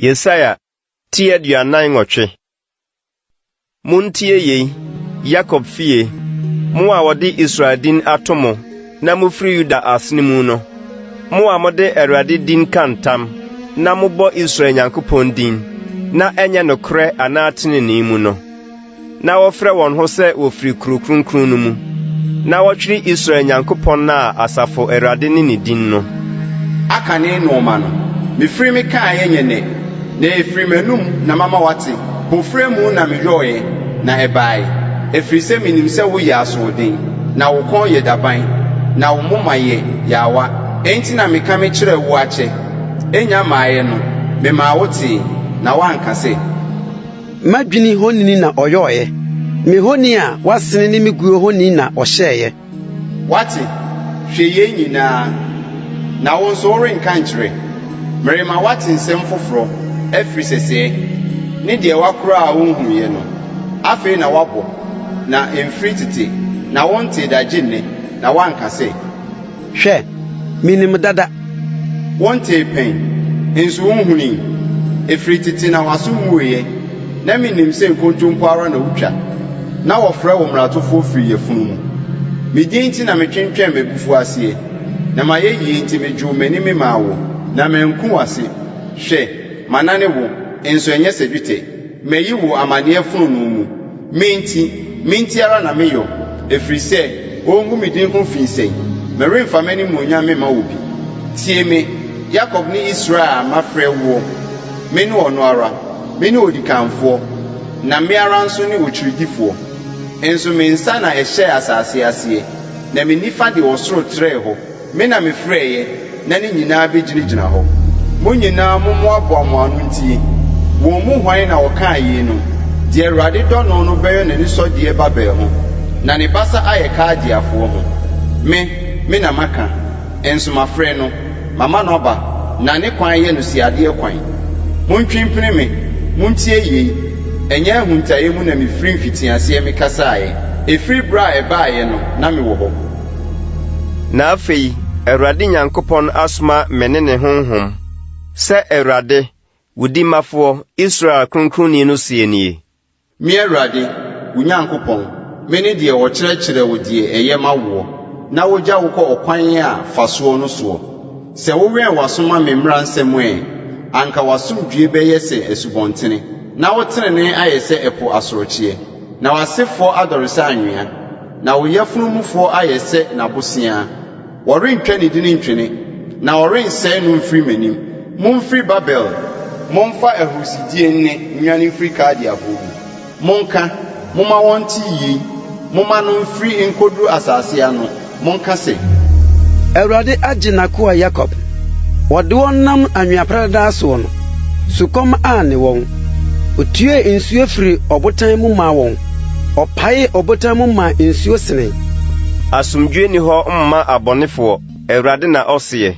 Yesaia ti 48. Montie yei, Yakob fie, mo a wɔde Israel din ato mo na mofiri Yuda asene mu no, mo a mode Awurade din ka ntam na mobɔ Israel Nyankopɔn din, na ɛnyɛ nokorɛ anaa tenenee mu no. na wɔfrɛ wɔn ho sɛ wɔfiri kuro kronkron no mu, na wɔtwere Israel Nyankopɔn a Asafo Awurade ne ne din no. Akane nnoɔma no, mefiri mekaeɛ nyɛ nnɛ, na ɛfiri m'anomu na mama wɔate, pofirɛ mu na meyɔeɛ, na ɛbaeɛ, ɛfiri sɛ menim sɛ woyɛ asoɔden, na wo kɔn yɛ daban, na wo moma yɛ yaawa, enti na meka mekyerɛɛ wo akyɛ, ɛnnya mmaeɛ no, memaa wotee, na woanka sɛ. M'adwini honi na ɔyɔeɛ, me honi a wɔasene ne me guo honi na ɔhyɛeɛ. Woate, hwɛ yei nyinaa, na wo nso worenka nkyerɛ? Merema woate nsɛm foforɔ afiri sɛsɛɛ, ne deɛ woakora a wonhunuiɛ no. Afei na woabɔ, na ɛmfiri tete, na wontee da gye nnɛ, na woanka sɛ. Hwɛ, minim dada. Wontee pɛn, nso wonhunui. Ɛfiri tete na w'aso mmueɛ, na menim sɛ nkontompo ara na wotwa, na wɔfrɛ wo mmaratofoɔ firi yafunu mu. Me din nti na metwentwɛn m'abufuo aseɛ, na m'ayɛyie nti medwoo m'ani memaa wo, na manku w'ase. Hwɛ, manane wo, nso ɛnyɛ sɛ dwetɛ. Mayi wo amaneɛ fononoo mu. Me nti, me nti ara na meyɔ, ɛfiri sɛ wɔngu me din ho fi sɛn? Meremfa m'animuonyam memma obi. Tie me, Yakob ne Israel a mafrɛ woɔ, mene ɔno ara, mene odikanfoɔ, na me ara nso ne okyiridifoɔ. Nso me nsa na ɛhyɛɛ asase aseɛ, na me nifa de ɔsoro trɛɛ hɔ. Me na mefrɛeɛ, na ne nyinaa bɛgyinagyina hɔ. Mo nyinaa mommoaboa mo ano ntie. Wɔn mu hwan na ɔkaa yeinom? Deɛ Awurade dɔ no no bɛyɔ n'anisɔdeɛ Babel ho, na ne basa ayɛ Kaldeafoɔ ho. Me, me na maka, nso mafrɛ no, mama no aba, na ne kwan yɛ no siadeɛ kwan. Montwe mpini me, montie yei, ɛnyɛ ahuntaeɛ mu na mefiri mfitiaseɛ mekasaeɛ, ɛfiri berɛ a ɛbaeɛ no, na mewɔ hɔ. Na afei Awurade Nyankopɔn asoma me ne ne Honhom, sɛ Awurade, wo Dimafoɔ, Israel Kronkronni no seɛ nie. Me Awurade, wo Nyankopɔn, mene deɛ ɔkyerɛkyerɛ wo deɛ ɛyɛ ma woɔ, na ɔgya wo kɔ ɔkwan a fa soɔ no soɔ. Sɛ wowɛn w'aso ma me mmara nsɛm ɛ, anka w'asomdwoeɛ bɛyɛ sɛ asubɔntene, na wo tenenee ayɛ sɛ ɛpo asorɔkyeɛ, na w'asefoɔ adɔre sɛ anwea. Na wo yafunu mufoɔ ayɛ sɛ n'aboseaa. Wɔrentwa ne din ntwene, na wɔrensɛe no mfiri m'anim. Momfiri Babel, momfa ahurisidie nne nnwane mfiri Kaldeafoɔ mu. Monka, momma wɔnte yei, momma no mfiri nkɔduru asase ano, monka sɛ. Awurade agye n'akoa Yakob. Ɔde wɔn nam anwea pradadaa soɔ no, sukɔm anne wɔn. Otuee nsuo firii ɔbotan mu maa wɔn. Ɔpaee ɔbotan mu maa nsuo senee. Asomdwoeɛ nni hɔ mma abɔnefoɔ, Awurade na ɔseɛ.